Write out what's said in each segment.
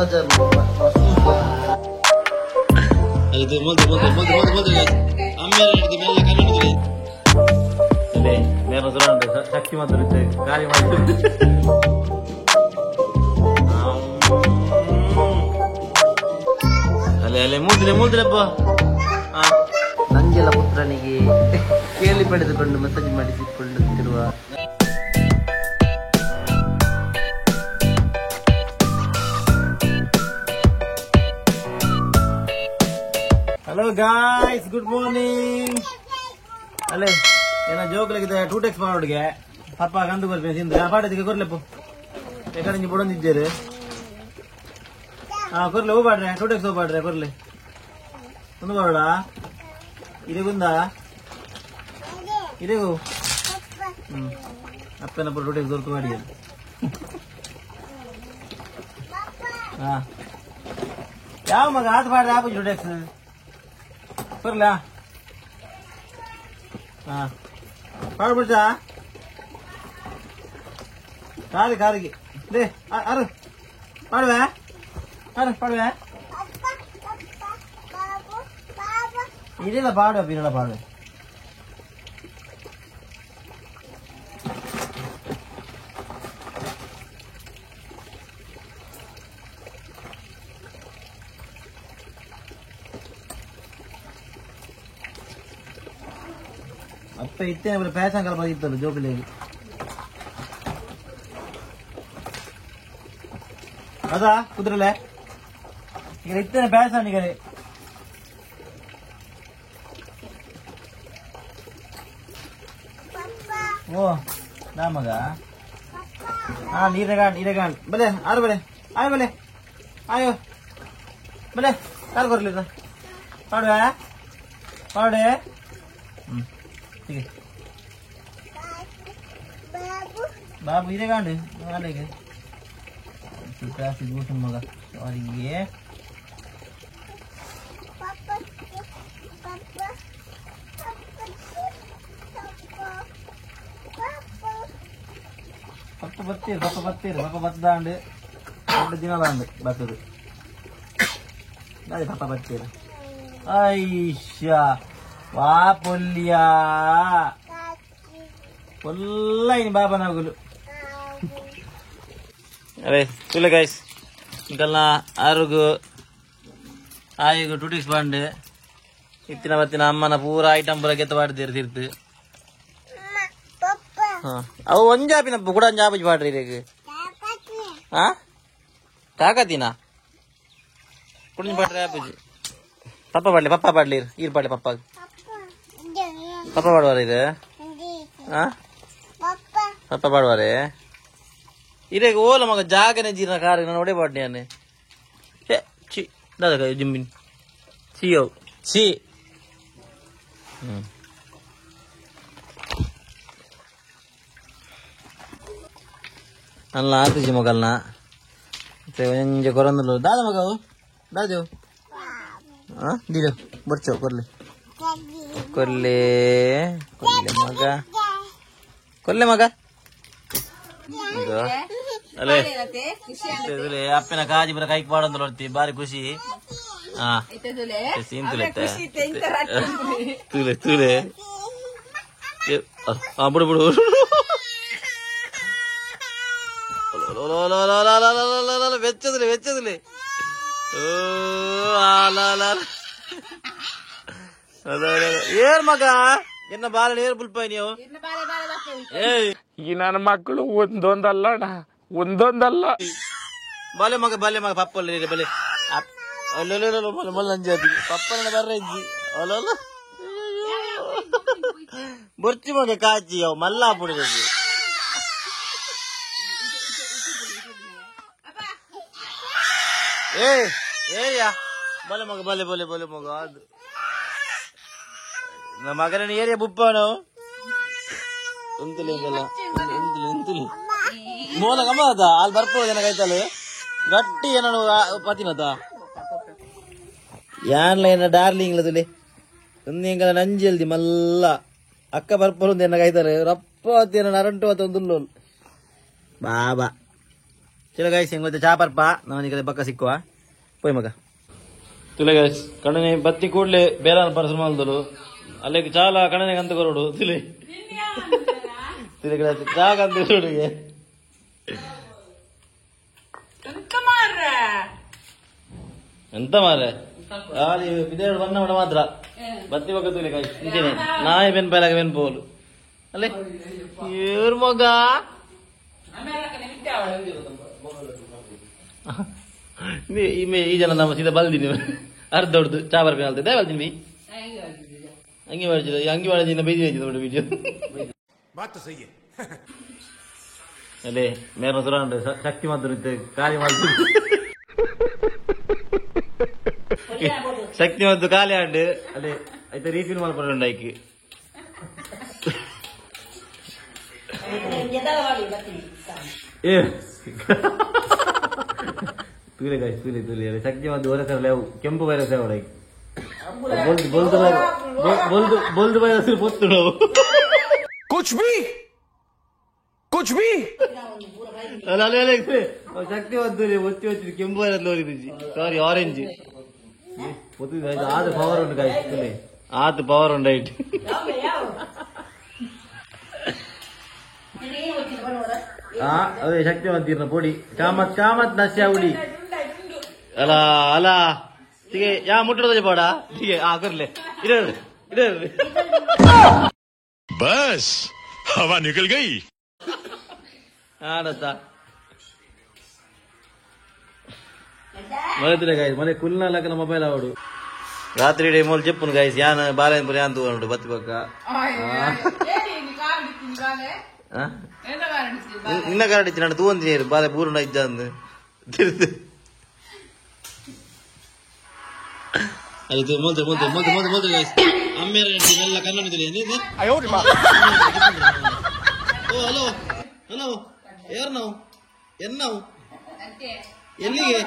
Massager. ಅದು ಮೊದಲು ಮೊದಲು ಮೊದಲು ಮೊದಲು ಮೊದಲು ಅಮ್ಮೇಲೆ ಮೆಲ್ಲ ಕನ್ನಡದಲ್ಲಿ ಅದೇ ಮೇರ ಸುರಂಡ ಶಕ್ತಿ ಮಾತ್ರ ಖಾಲಿ ಮಾಡಿ. ಅಲ್ಲೇ ಅಲ್ಲೇ ಮೂದಿಲೆ ಮೂದಿಲೆಪ್ಪ. ನಂಜಲ ಪುತ್ರನಿಗೆ ಕೇಳಿ ಪಡೆದುಕೊಂಡು ಮಸಾಜ್ ಮಾಡಿಸಿಕೊಳ್ಳುತ್ತಿರುವ hello guys, good morning. ಅಲ್ಲೇ ಏನ ಜೋಕ್ಲಿಗೆ ಟೂ ಟೆಕ್ಸ್ ಮಾಡೋಡಿಗೆ ಪಪ್ಪ ಗಂದು ಬರ್ಬೇಕು ತಿಂದ್ರೆ ಪಾಡದಿಗೆ ಕೊರ್ಲೆಪ್ಪು ಯಾಕಂದ್ರೆ ಬುಡೊಂದಿದ್ದೀರಿ. ಹಾ ಕೊರ್ಲೆ ಹೂ ಬಾಡ್ರೆ ಟೂ ಟೆಕ್ಸ್ ಹೂ ಬಾಡ್ರೆ ಕೊರ್ಲೆ ಒಂದು ಬಾಡ ಇದೆಗುಂದ ಇದೆಗೂ ಹ್ಮ್ ಅಪ್ಪನ ಟೂ ಟೆಕ್ಸ್ ದೊರಕು ಮಾಡಿ. ಹಾ ಯಾವ ಮಗ ಆತ ಬಾಡ್ರೆ ಆಪು ಟೂ ಟೆಕ್ಸ್ ಕೊರ್ಲಾ. ಹಾ ಪಾಡ್ಬಿಡ್ತಾ ಕಾರಿ ಕಾರಿಗೆ ಲೇ ಅರು ಪಾಡುವೆ ಅರು ಪಾಡುವೆ ಇದೆಲ್ಲ ಪಾಡುವ ಬೀರಲ್ಲ ಪಾಡುವೆ. ಅಪ್ಪ ಇತ್ತೇ ಪ್ಯಾಸಂಕಲ್ಪ ಇತ್ತಲ್ಲ ಜೋಕುಲಿಗೆ ಅದಾ ಕುದುರಲೆ ಈಗ ಇತ್ತೇನೆ ಪ್ಯಾಸನ್ ಈಗ ಓ ನಾ ಮಗ. ಹಾ ನೀರಗಾಂಡ್ ನೀರಗಾಂಡ್ ಬಲೆ ಆರು ಬಲೆ ಆಯ್ ಬಲೆ ಆಯೋ ಬಲೆ ಕಾರ್ ಕೊರ್ಲಿ ಪಾಡುವೆ ಪಾಡೆ. ಹ್ಮ್ ಬಾಬು ಇದೇ ಗಾಂಡು ಅಲ್ಲಿಗೆ ಮಗ ಅವರಿಗೆ ಪಪ್ಪ ಬತ್ತೀರು ಪಪ್ಪ ಬತ್ತೀರು ಪಪ್ಪ ಬತ್ತದಾಂಡು ಎರಡು ದಿನ ಬಾಂಡು ಬರ್ತದೆ ಅದೇ ಪಪ್ಪ ಬತ್ತೀರು. ಐಶ್ಯಾ ವಾ ಪೊಲ್ಯ ಪೊಲ್ಲ ಇನ್ ಬಾಬಾ ನಾಗುಲು. ಅರೆ ತುಲೆ ಗೈಸ್ ಇಂಕಲ್ನ ಆರುಗು ಆಯುಗು ಟುಟಿಕ್ಸ್ ಬಾಂಡು ಇತ್ತಿನ ಬತ್ತಿನ ಅಮ್ಮನ ಪೂರ ಐಟಮ್ ಪೂರ ಗೆತ್ತ ಪಾಡ್ತೀರು ತಿರ್ತು. ಅವು ಒಂಜಾಪಿನ ಕೂಡ ಒಂಜಾಪಿ ಪಾಡ್ರಿ ಇದಕ್ಕೆ. ಹಾ ತಾಕತ್ತಿನ ಕುಡಿನ ಪಾಡ್ರಿ ಆಪುಜಿ. ಪಪ್ಪ ಪಾಡ್ಲಿ ಪಪ್ಪ ಪಾಡ್ಲಿ ಈರ್ ಪಾಡ್ಲಿ ಪಪ್ಪ ಪಪ್ಪ ಪಾಡುವಾರ ಇದು. ಹಾ ಪಪ್ಪ ಪಾಡುವಾರೆ ಇದೇ ಓಲ ಮಗ ಜಾಗನೆ ಜೀರ್ಣ ಕಾರ್ ನಾನು ಒಡೆ ಪಾಡ್ನಿ ಅನ್ನೆ. ಚಿ ದಾದ ಜಿಂಬಿನ್ ಚಿ ಅವು ಚಿ. ಹ್ಮ್ ಅಲ್ಲ ಆತುಜಿ ಮಗಲ್ನ ಒಂಜೆ ಕೊರಂದಲು ದಾದ ಮಗವು ದಾದೆವು. ಹಾ ದಿಡು ಬರ್ಚೋ ಕೊರ್ಲೆ ಕೊರ್ಲೆ ಕೊರ್ಲೆ ಮಗ ಕೊರ್ಲೆ ಮಗ. ಅಲ್ಲೇ ಅಪ್ಪನ ಕಾಜಿ ಬರ ಕೈಕ್ ಪಾಡೊಂದು ನೋಡ್ತಿ ಬಾರಿ ಖುಷಿ. ಹಾ ಸೀನ್ ತುಲೆ ತುಲೆ ತುಲೆ ಬಿಡು ಬಿಡು ಬೆಚ್ಚದಿಲ್ಲ ಬೆಚ್ಚದಿಲ್ಲ. ಏರ್ ಮಗ ಎನ್ನ ಬಾಲ ಏರ್ ಬುಲ್ಪಾಯ್ ನೀವು. ಈ ನನ್ನ ಮಕ್ಕಳು ಒಂದೊಂದಲ್ಲ ಅಣ್ಣ, ಒಂದೊಂದಲ್ಲ. ಬಾಲೆ ಮಗ ಬಾಲೆ ಮಗ ಪಪ್ಪಲ್ಲ ಬಲೆ ಪಪ್ಪನ ಬರ್ರ ಇಜ್ಜಿ ಅಲ್ಲ ಬೊರ್ಚಿ ಮಗ ಕಾಚಿ ಅವು ಮಲ್ಲ ಪುಡಿ. ಏ ಏಯ್ಯ ಬಲೆ ಮಗ ಬಲೆ ಬಲೆ ಬಲೆ ಮಗ ಅದು ನಮ್ಮ ಮಗನ ಏರಿಯಾ ಬುಪ್ಪನು ಉಂತುಲಿ ಉಂತುಲಿ ಉಂತುಲಿ ಮೋಲ ಗಮದ ಅಲ್ಲಿ ಬರ್ಪೋ ಜನ ಕೈತಲು ಗಟ್ಟಿ ಏನೋ ಪತಿನದ ಯಾನ್ಲ ಏನ ಡಾರ್ಲಿಂಗ್ ತುಲಿ ಒಂದು ಎಂಗಲ ನಂಜಲ್ದಿ ಮಲ್ಲ ಅಕ್ಕ ಬರ್ಪೋದು ಎನ್ನ ಕೈತಾರೆ ರಪ್ಪ ಅತ್ತೇನ ನರಂಟು ಅತ್ತ ಒಂದು ಬಾಬಾ ಚಲೋ ಗಾಯ್ಸ್ ಹೆಂಗ್ ಗೊತ್ತಾ ಚಾಪರ್ಪ ನಾನೀಗ ಬಕ್ಕ ಸಿಕ್ಕುವ ಪೋಯ್ ಮಗ ತುಲೆ ಗಾಯ್ಸ್ ಕಣ್ಣನೆ ಬತ್ತಿ ಕೂಡ್ಲೆ ಬೇರೆ ಪರಸು ಮಾಡಿದ್ರು ಅಲ್ಲಿಗೆ ಚಾಲ ಕಣ್ಣನೆ ಕಂತ ಕೊರಡು ತುಲೆ ತುಲೆ ಕಡೆ ಚಾ ಕಂತ ಕೊರಡುಗೆ ಎಂತ ಮಾರ್ರೆ ಖಾಲಿ ಬಿದೇಡು ಬಣ್ಣ ಮಾಡ ಮಾತ್ರ ಬತ್ತಿ ಬಕ್ಕ ತುಲೆ ಗಾಯ್ಸ್ ನಿಜನೇ ನಾಯಿ ಬೆನ್ ಪೈಲಾಗ ಬೆನ್ ಪೋಲು ಅಲ್ಲೇ ಇವ್ರ ಮಗ ಈ ಜನ ನಮ್ಮ ಸೀದಾ ಬಲ್ದಿನಿ ಅರ್ಧ ಹೊಡ್ದು ಚಾ ಬರ್ಪಿ ಅಲ್ತಿದ್ದೆ ಬಲ್ದಿನಿ ಅಂಗಿ ಮಾಡಿದ ಅಂಗಿ ಮಾಡಿದ ಬೈದಿ ಬೈದಿದ್ದು ನೋಡಿ ವಿಡಿಯೋ ಅಲ್ಲೇ ಮೇರ ಸುರಾಂಡ್ ಶಕ್ತಿ ಮಾತ್ರ ಖಾಲಿ ಮಾಡ್ತು ಶಕ್ತಿ ಮತ್ತು ಖಾಲಿ ಆಂಡ್ ಅಲ್ಲೇ ಐತೆ ರೀಫಿಲ್ ಮಾಡ್ಕೊಂಡು ಐಕಿ ಏ ತೂಲೆ ಗಾಯ್ಸ್ ತೂಲೆ ತೂಲೆ ಅರೆ ಶಕ್ತಿ ಮತ್ತು ವೈರಸ್ ಲೇವು ಕೆಂಪು ವೈರಸ್ ಯಾವ ಬೊಲ್ದು ಬೊಲ್ದು ಬೊಲ್ದು ಬೊಲ್ದು ವೈರಸ್ ಪೊತ್ತು ನಾವು कुछ भी कुछ भी ಅಲ್ಲ ಅಲ್ಲ ಅಲ್ಲ ಶಕ್ತಿ ಮತ್ತು ಒತ್ತಿ ಒತ್ತಿ ಕೆಂಪು ವೈರಸ್ ಲೋರಿದಿಜ್ಜಿ ಸಾರಿ ಆರೆಂಜ್ ಒತ್ತಿದ ಆದ ಪವರ್ ಉಂಟು ಗಾಯ್ಸ್ ತೂಲೆ ಆತ ಪವರ್ ಉಂಟು ಐಟ್ ಅದೇ ಶಕ್ತಿ ಮಂತಿರ್ನ ಪೊಡಿ ಕಾಮತ್ ಕಾಮತ್ ನಶ್ಯ ಉಡಿ ಅಲ್ಲ ಅಲ್ಲ ಹೀಗೆ ಯಾ ಮುಟ್ಟದ ಪಾಡ ಹೀಗೆ ಆ ಕರ್ಲೆ ಇಡ ಇಡ बस हवा निकल गई ಆಡತ್ತ ಮಲತಿಲ್ಲ ಗಾಯ್ಸ್ ಮನೆ ಕುಲ್ನ ಮೊಬೈಲ್ ಅವಡು ರಾತ್ರಿ ಇಡೀ ಮೂಲ ಚೆಪ್ಪುನು ಗಾಯ್ಸ್ ಯಾನ್ ಬಾಲೇನ್ ಯಾನ್ ತೂವನುಡು ಬತ್ತಿ ಪಕ್ಕ ನಿನ್ನ ಕಾರಣ ಇತ್ತು ನಾನು ತೂವಂತೀನಿ ಬಾಲೆ ಪೂರ್ಣ ಇದ್ದ ಅಂದು ತಿರ್ದು ಅದು ಮೊದಲು ಮೊದಲು ಮೊದಲು ಮೊದಲು ಮೊದಲು ಗಾಯ್ಸ್ ಅಮ್ಮೇರ ಎಲ್ಲ ಕನ್ನಡ ಓ ಹಲೋ ಹಲೋ ಯಾರು ನಾವು ಎನ್ನವು ಎಲ್ಲಿಗೆ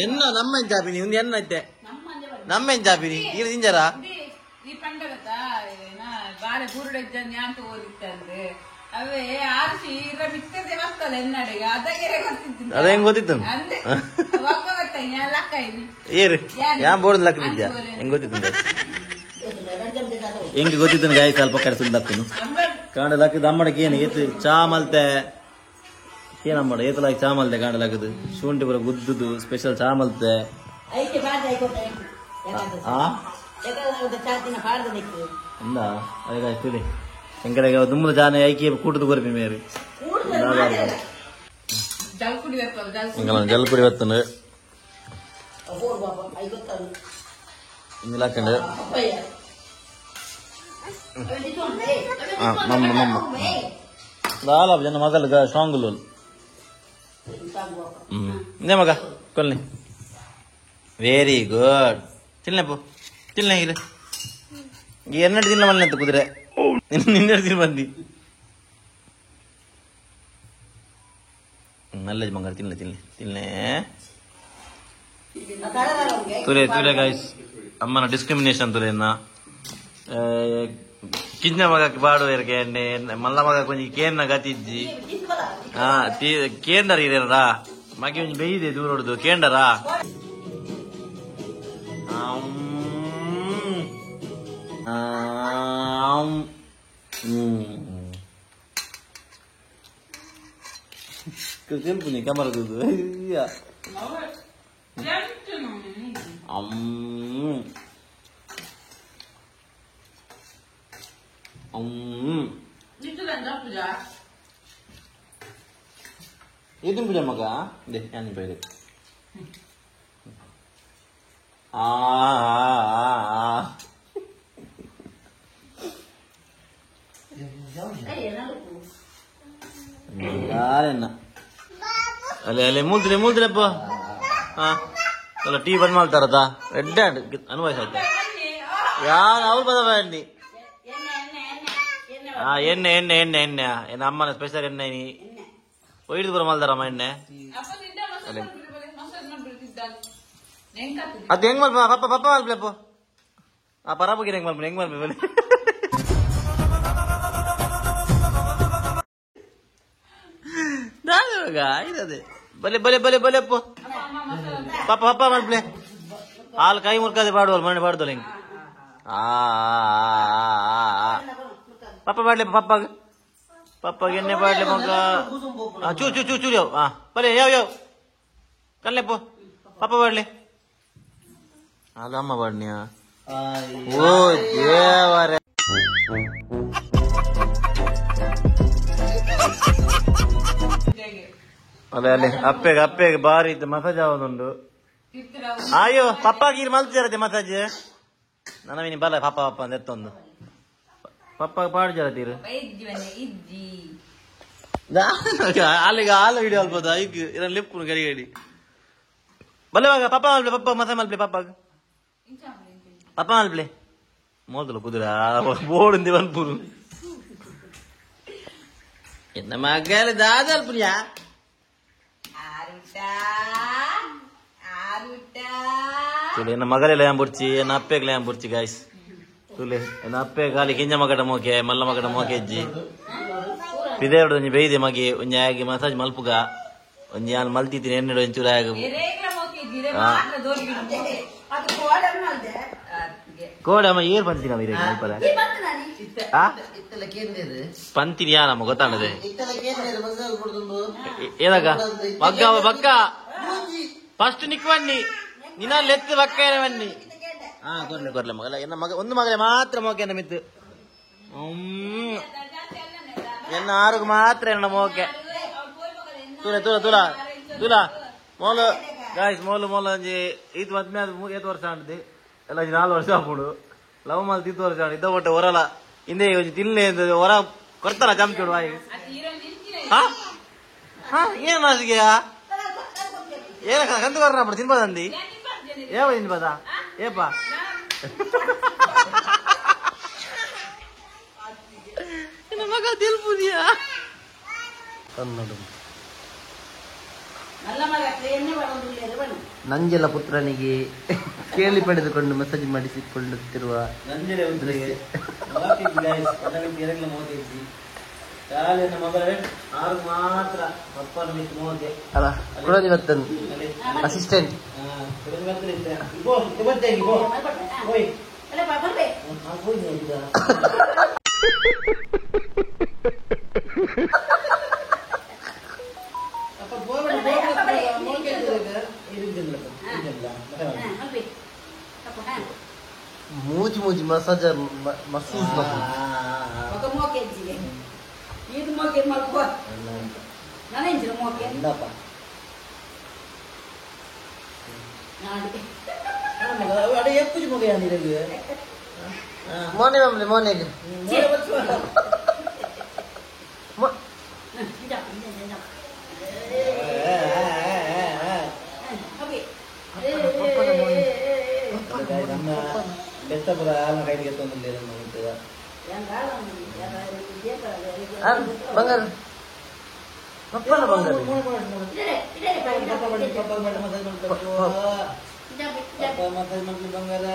ಎನ್ನ ನಮ್ಮ ಎಂಚಾಪಿನಿ ಒಂದು ಎನ್ನ ಐತೆ ನಮ್ಮ ಎಂಚಾಪಿನಿ ಈಗ ತಿಂಜಾರ ಈ ಪಂಡಗತ್ತ ಬಾಳೆ ಬೂರುಡೆಜ್ಜನ್ ಯಾಂತ ಓದಿತ್ತಂದ್ರೆ ಅವೇ ಆರ್ಸಿ ಇರ ಮಿಕ್ಕದೆ ಮಕ್ಕಳು ಎನ್ನಡೆಗೆ ಅದಕ್ಕೆ ಗೊತ್ತಿತ್ತು ಅದ ಹೆಂಗ್ ಗೊತ್ತಿತ್ತು ಅಂದೆ ಒಕ್ಕ ಗೊತ್ತ ಲಕ್ಕ ಇಲ್ಲಿ ಏರು ಯಾ ಬೋರ್ಡ್ ಲಕ್ಕ ಬಿದ್ದ ಹೆಂಗ್ ಗೊತ್ತಿತ್ತು ಹೆಂಗ್ ಗೊತ್ತಿತ್ತು ಗಾಯ ಸ್ವಲ್ಪ ಕಡೆ ಸುಂದಕ್ಕನು ಕಾಂಡ ಲಕ್ಕದ ಅಮ್ಮಡಕ್ಕೆ ಏನು ಏತು ಚಾ ಮಲ್ತೆ ಏನಮ್ಮಡ ಏತಲಾಗಿ ಚಾ ಮಲ್ತೆ ಕಾಂಡ ಲಕ್ಕದು ಶುಂಠಿ ಬರ ಗುದ್ದುದು ಸ್ಪೆಷಲ್ ಚಾ ಮಲ್ತೆ ಆ ಅಂದ ಅದೇ ತಿಳಿ ಎಂಕಡೆಗೆ ದುಮ್ಮದ ಜಾನೆ ಐಕಿ ಕೂಟದ ಕೊರ್ಪಿ ಮೇರು ಜಲ್ ಕುಡಿ ಬತ್ತನು ಇಂಗ್ಲಾಕಂಡು ಮಮ್ಮ ಮಮ್ಮ ದಾಲ ಜನ ಮಗಲ್ ಸ್ಟ್ರಾಂಗ್ ಇಂದೇ ಮಗ ಕೊಲ್ಲಿ ವೆರಿ ಗುಡ್ ತಿನ್ಲೆಪ್ಪ ತಿನ್ಲೆ ಇರು ಎನ್ನಡಿ ತಿನ್ನ ಮಲ್ಲೆ ಕುದುರೆ ನಿನ್ನೆರಡು ತಿನ್ ಬಂದಿ ನಲ್ಲ ಬಂಗಾರ ತಿನ್ಲೆ ತಿನ್ಲೆ ತಿನ್ಲೆ ತುಲೆ ತುಲೆ ಗಾಯ್ಸ್ ಅಮ್ಮನ ಡಿಸ್ಕ್ರಿಮಿನೇಷನ್ ತುಲೆನ ಕಿಂಜ ಮಗಕ್ಕೆ ಬಾಡು ಇರಕೆ ಎಣ್ಣೆ ಮಲ್ಲ ಮಗ ಕೊಂಚ ಕೇನ್ನ ಗತಿಜ್ಜಿ ಹಾ ಕೇಂಡರ್ ಇರರಾ ಮಗೆ ಒಂಜಿ ಬೇಯ್ದೆ ದೂರ ಹೊಡ್ದು ಕೇಂಡರಾ ಕೆಂಪುನಿ ಕ್ಯಾಮರಾ ಇದು ಪೂಜೆ ಮಗ they ಯಾನಿ ಬೈದೆ ಆ ಆ ಆ ಯಾರೆನ್ನ ಅಲ್ಲೇ ಅಲ್ಲೇ ಮೂಲ್ತಿಲೆ ಮೂಲ್ತಿಲೆಪ್ಪ ಹಾ ಅಲ್ಲ ಟೀ ಬಂದ್ ಮಾಡ್ತಾರತ ರೆಡ್ ಹ್ಯಾಂಡ್ ಅನ್ವಾಯ್ಸ್ ಆಯ್ತು ಯಾರು ಅವ್ರು ಬದ ಬನ್ನಿ ಹಾ ಎಣ್ಣೆ ಎಣ್ಣೆ ಎಣ್ಣೆ ಎಣ್ಣೆ ಎನ್ನ ಅಮ್ಮನ ಸ್ಪೆಷಲ್ ಎಣ್ಣೆ ನೀ ಒಯ್ದು ಬರ ಮಲ್ದಾರಮ್ಮ ಎಣ್ಣೆ ಅದು ಹೆಂಗ್ ಮಲ್ಪ ಪಪ್ಪ ಪಪ್ಪ ಮಲ್ಪ್ಲೆಪ್ಪ ಆ ಪರಾಪಗಿರ ಹೆಂಗ್ ಮಲ್ಪ ಹೆಂಗ್ ಮಲ್ಪ ಇದೆ ಬಲೆ ಬಲೆ ಬಲೆ ಬಲೆ ಪೋ ಪಾಪ ಪಾಪ ಮಲ್ಪ್ಲೆ ಹಾಲು ಕೈ ಮುರ್ಕದೆ ಪಾಡುವಲ್ ಮನೆ ಪಾಡ್ದೋಲ್ಲ ಹಿಂಗೆ ಆ ಪಪ್ಪ ಪಾಡ್ಲೆ ಪಪ್ಪಾಗ ಪಪ್ಪಾಗ ಎಣ್ಣೆ ಪಾಡ್ಲೆ ಮಗ ಚೂ ಚೂ ಚೂ ಚೂ ಯಾವ ಹಾ ಬಲೆ ಯಾವ ಯಾವ ಕಲ್ಲೆ ಪೋ ಪಪ್ಪ ಪಾಡ್ಲೆ ಅದಮ್ಮ ಪಾಡ್ನಿಯಾ ಓ ದೇವರೇ ಅದೇ ಅಲ್ಲೇ ಅಪ್ಪೆಗೆ ಅಪ್ಪೆಗೆ ಬಾರಿ ಇತ್ತು ಮಸಾಜ್ ಆವದುಂಡು ಅಯ್ಯೋ ಪಪ್ಪ ಗೀರ್ ಮಲ್ತಿರತ್ತೆ ಮಸಾಜ್ ನನ್ನ ಮಿನಿ ಬಲ ಪಪ್ಪ ಪಪ್ಪ ಅಂತ ಎತ್ತೊಂದು ಪಪ್ಪ ಪಾಡು ಜರತೀರು ಅಲ್ಲಿಗೆ ಹಾಲು ವಿಡಿಯೋ ಅಲ್ಬೋದು ಐಕ್ ಇದನ್ನ ಲಿಪ್ಕು ಗಡಿ ಗಡಿ ಬಲ್ಲೆ ಪಪ್ಪ ಮಲ್ಪ್ಲೆ ಪಪ್ಪ ಮಸಾಜ್ ಮಲ್ಪ್ಲೆ ಪಪ್ಪಾಗ ಪಪ್ಪ ಮಲ್ಪ್ಲೆ ಮೋದಲು ಕುದುರೆ ಬೋರ್ಡ್ ಬನ್ಪೂರು ಎನ್ನ ಮಗಲ ದಾದಲ್ ಪುರಿಯಾ ತುಲೆ ಎನ್ನ ಮಗಲೆಲ್ಲ ಯಾಂಬುರ್ಚಿ ಎನ್ನ ಅಪ್ಪೆಗ್ಲ ಯಾಂಬುರ್ಚಿ ಗಾಯ್ಸ್ ತುಲೆ ಎನ್ನ ಅಪ್ಪೆ ಖಾಲಿ ಕಿಂಜ ಮಗಡ ಮೋಕೆ ಮಲ್ಲ ಮಗಡ ಮೋಕೆ ಅಜ್ಜಿ ಪಿದೇವಡ ಒಂಜಿ ಬೇಯ್ದೆ ಮಗೆ ಒಂಜಿ ಆಗಿ ಮಸಾಜ್ ಮಲ್ಪುಗ ಒಂಜಿ ಯಾನ್ ಮಲ್ತಿದ್ದೀನಿ ಎಣ್ಣೆಡು ಒಂಚೂರು ಆಗ ಕೋಡೆ ಅಮ್ಮ ಏರ್ ಪಂತಿನ ಮೀರೆ ಮಲ್ಪದ ಪಂತಿನಿ ಯಾ ನಮ್ಮ ಗೊತ್ತಾಣದೆ ಏದಾಗ ಬಗ್ಗ ಬಕ್ಕ ಫಸ್ಟ್ ನಿಕ್ವನ್ನಿ ನಿನ್ನ ಲೆತ್ತು ಬಕ್ಕ ಬನ್ನಿ ಹಾ ಕೊರ್ಲೆ ಕೊರ್ಲೆ ಮಗಲ ಎನ್ನ ಮಗ ಒಂದು ಮಗಲೆ ಮಾತ್ರ ಮೋಕೆ ಮಿತ್ತು ಎನ್ನ ಆರುಗ್ ಮಾತ್ರ ಎನ್ನ ಮೋಕೆ ತುಲ ತುಲ ತುಲ ತುಲ ಮೋಲು ಗಾಯ್ಸ್ ಮೋಲು ಮೋಲು ಒಂಜಿ ಈತ್ ಮದ್ಮೆ ಅದು ಏತ್ ವರ್ಷ ಆಂಡ್ದು ಎಲ್ಲ 4 ವರ್ಷ ಆಪುಂಡು ಲವ್ ಮಲ್ತ್ ಇತ್ತು ವರ್ಷ ಆಂಡ್ ಇದ್ದ ಒಟ್ಟೆ ಹೊರಲ ಹಿಂದೆ ಒಂಜಿ ತಿನ್ಲೆ ಹೊರ ಕೊಡ್ತಾರ ಚಮಚೋಡು ಬಾಯಿ ಹಾ ಹಾ ಏನು ಮಾಸಿಗೆಯಾ ಏನ ಕಂದು ಬರ್ರ ತಿನ್ಬೋದಂದಿ ಏವ ತಿನ್ಬೋದ ಏಪ ಮಗ ತಿಲ್ಪುದಿಯಾ ನಂಜಲ ಪುತ್ರನಿಗೆ ಕೇಳಿ ಪಡೆದುಕೊಂಡು ಮಸಾಜ್ ಮಾಡಿಸಿಕೊಳ್ಳುತ್ತಿರುವ ಅಸಿಸ್ಟೆಂಟ್ ಮೂಜಿ ಮೂಜಿ ಮಸಾಜ್ ಮಸೂಸ್ ಮೋನೆ ಮಮ್ಲೆ ಮೋನೆ ಬಂಗಾರ ಪಪ್ಪನ ಬಂಗಾರ ಬಂಗಾರ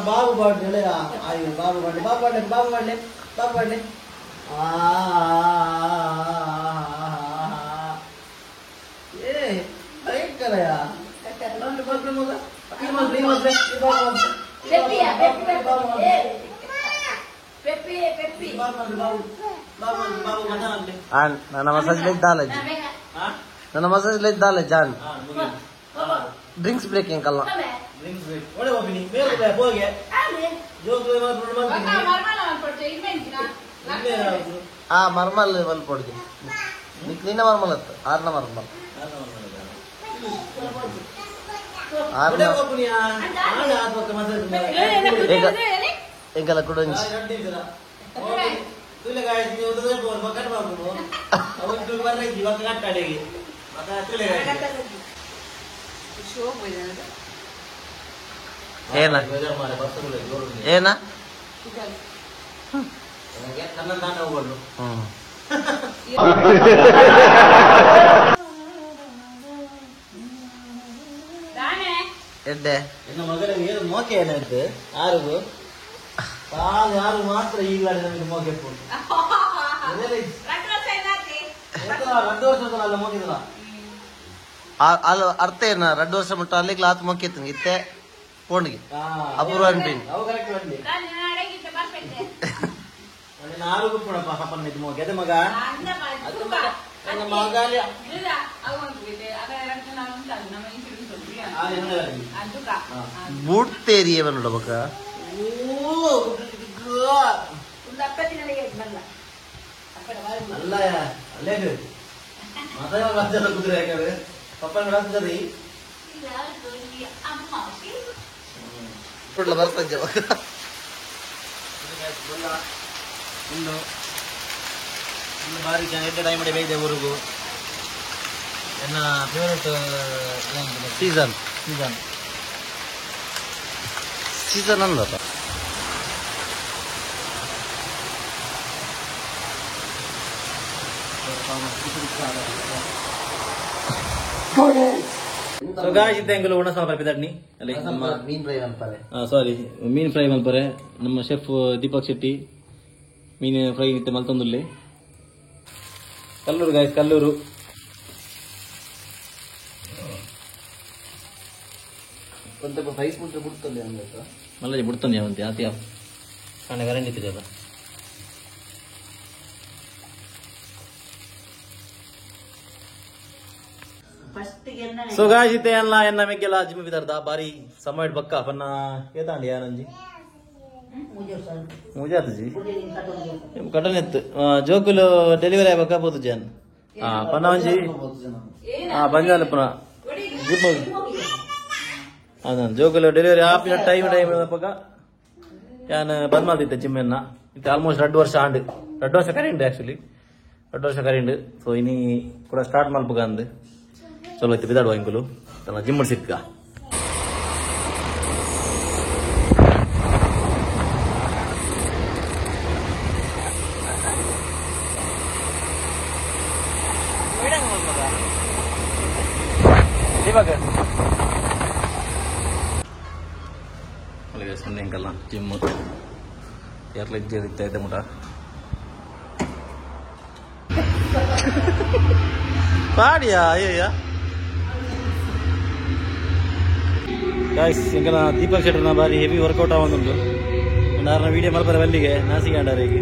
ಬಾಬು ಬಾಡ್ಲೆ ಅಯ್ಯೋ ಬಾಬು ಬಾಡ್ಲೆ ಬಾಬು ಬಾಡ್ಲೆ ಬಾಬು ಬಾಡ್ಲೆ ಬಾಬು ಬಾಡ್ಲೆ ಏ ಭಯಂಕರಯ ನನ್ನ ಮಸಾಜ್ ಲೈಕ್ ದಾಲ ನನ್ನ ಮಸಾಜ್ ಲೈಕ್ ದಾಲ ಜಾನ್ ಡ್ರಿಂಕ್ಸ್ ಬ್ರೇಕ್ ಎಂಕಲ್ಲ ಆ ಮರ್ಮಲ್ ಮಲ್ಪೊಡ್ಗೆ ನಿನ್ನ ಮರ್ಮಲ್ ಅತ್ತ ಆರ್ನ ಮರ್ಮಲ್ ಆರ್ನ ಎಂಕಲ ಕುಡಂಜಿ ಏನ ಏನ ಎಡ್ಡೆ ಎನ್ನ ಮಗನಿಗೆ ಏನು ಮೋಕೆ ಏನಾಯ್ತು ಆರುಗು ಯಾರು ಮಾತ್ರ ಇಲ್ಲ ನಮಗೆ ಮೋಕೆ ಅಲ್ಲ ಅರ್ಥ ಏನ ರಡ್ಡು ವರ್ಷ ಮುಟ್ಟ ಅಲ್ಲಿ ಆತ್ ಮೊಕ್ಕೆ ಇತ್ತೆ ಪೋಣಿಗೆ ಅಪೂರ್ವ ಅನ್ಪಿನ್ ಮಗ ಬೂಡ್ತೇರಿ ನೋಡಬೇಕ ಅಲ್ಲ ಅಲ್ಲೇ ಮಾತಾಡ ಕುದುರೆ ಯಾಕಂದ್ರೆ ಪಪ್ಪ ನೋಡಾಕ್ತರಿ ಬರ್ತಂಜ ಇನ್ನು ಇನ್ನು ಬಾರಿ ಎಡ್ಡೆ ಟೈಮ್ ಬೇಯ್ದೆ ಊರಿಗೂ ಎನ್ನ favourite season season season Andappa. ಸೊ ಗಾಯ್ಸ್ ಇದ್ದಂಗಲು ಒಣ ಸಾಂಬಾರ್ ಪಿದಡ್ನಿ ಅಲ್ಲಿ ನಮ್ಮ ಮೀನ್ ಫ್ರೈ ಅನ್ಪಾರೆ. ಸಾರಿ, ಮೀನ್ ಫ್ರೈ ಮಲ್ಪರೆ ನಮ್ಮ ಶೆಫ್ ದೀಪಕ್ ಶೆಟ್ಟಿ ಮೀನು ಫ್ರೈ ಇತ್ತೆ ಮಲ್ತೊಂದುಲ್ಲೆ. ಕಲ್ಲೂರು ಗಾಯ್ಸ್, ಕಲ್ಲೂರು. కొంత రైಸ್ ಮುಟ್ರೆ ಬಿಡ್ತದೆ ಅಂದಕ್ಕ ಮಲ್ಲ ಬಿಡ್ತೊಂದು ಯಾವಂತೆ ಆತಿ ಕಾಣೆ ಕರೆಂಟ್ ಇತ್ತಿದೆ. ಸೊ ಗಾಯ್ಸ್ ಇತ್ತೆ ಎಲ್ಲ ಎನ್ನ ಮೆಗ್ಗೆಲ ಜಿಮ್ ಬಿದರ್ದ ಬಾರಿ ಸಮಯ ಬಕ್ಕ ಪನ್ನ ಏತಾಂಡಿ ಯಾರಂಜಿ ಮುಜಾತಜಿ ಕಟನ್ ಎತ್ತು ಜೋಕುಲು ಡೆಲಿವರಿ ಆಯ್ಬಕ್ಕ ಪೋತು ಜನ್ ಪನ್ನ ಒಂಜಿ ಬಂಜಾಲ ಪುನ ಜಿಮ್ ಅದ ಜೋಕುಲು ಡೆಲಿವರಿ ಆಪಿನ ಟೈಮ್ ಟೈಮ್ ಪಕ್ಕ ಯಾನ್ ಬಂದ್ ಮಾಡ್ತಿದ್ದೆ ಜಿಮ್ ಎನ್ನ ಇತ್ತೆ ಆಲ್ಮೋಸ್ಟ್ 2 ವರ್ಷ ಆಂಡ್ 2 ವರ್ಷ ಕರೆಂಡ್ ಆಕ್ಚುಲಿ 2 ವರ್ಷ ಕರೆಂಡ್. ಸೊ ಇನಿ ಕೂಡ ಸ್ಟಾರ್ಟ್ ಮಲ್ಪುಗ ಅಂದ್ ಚಲೋ ಇತ್ತು ಬಿದಾಡುವ ಇಂಕುಲು ತನ್ನ ಜಿಮ್ ಸಿಕ್ಕ. ಅಲ್ಲಿಗೆ ಸುಮ್ಮನೆ ಇಂಕಲ್ಲ ಜಿಮ್ ಏರ್ಲ ಇತ್ತೆ ಐತೆ ಮುಟ ಪಾಡಿಯಾ ಅಯ್ಯಯ್ಯ. ಗಾಯ್ಸ್ ಎಂಕಲ ದೀಪಕ್ ಶೆಟ್ಟರ್ನ ಬಾರಿ ಹೆವಿ ವರ್ಕೌಟ್ ಆವೊಂದುಂಡು. ನಾರ್ನ ವೀಡಿಯೋ ಮಲ್ಪರೆ ಬಲ್ಲಿಗೆ ನಾಸಿಗೆ ಅಂಡಾರಿಗೆ.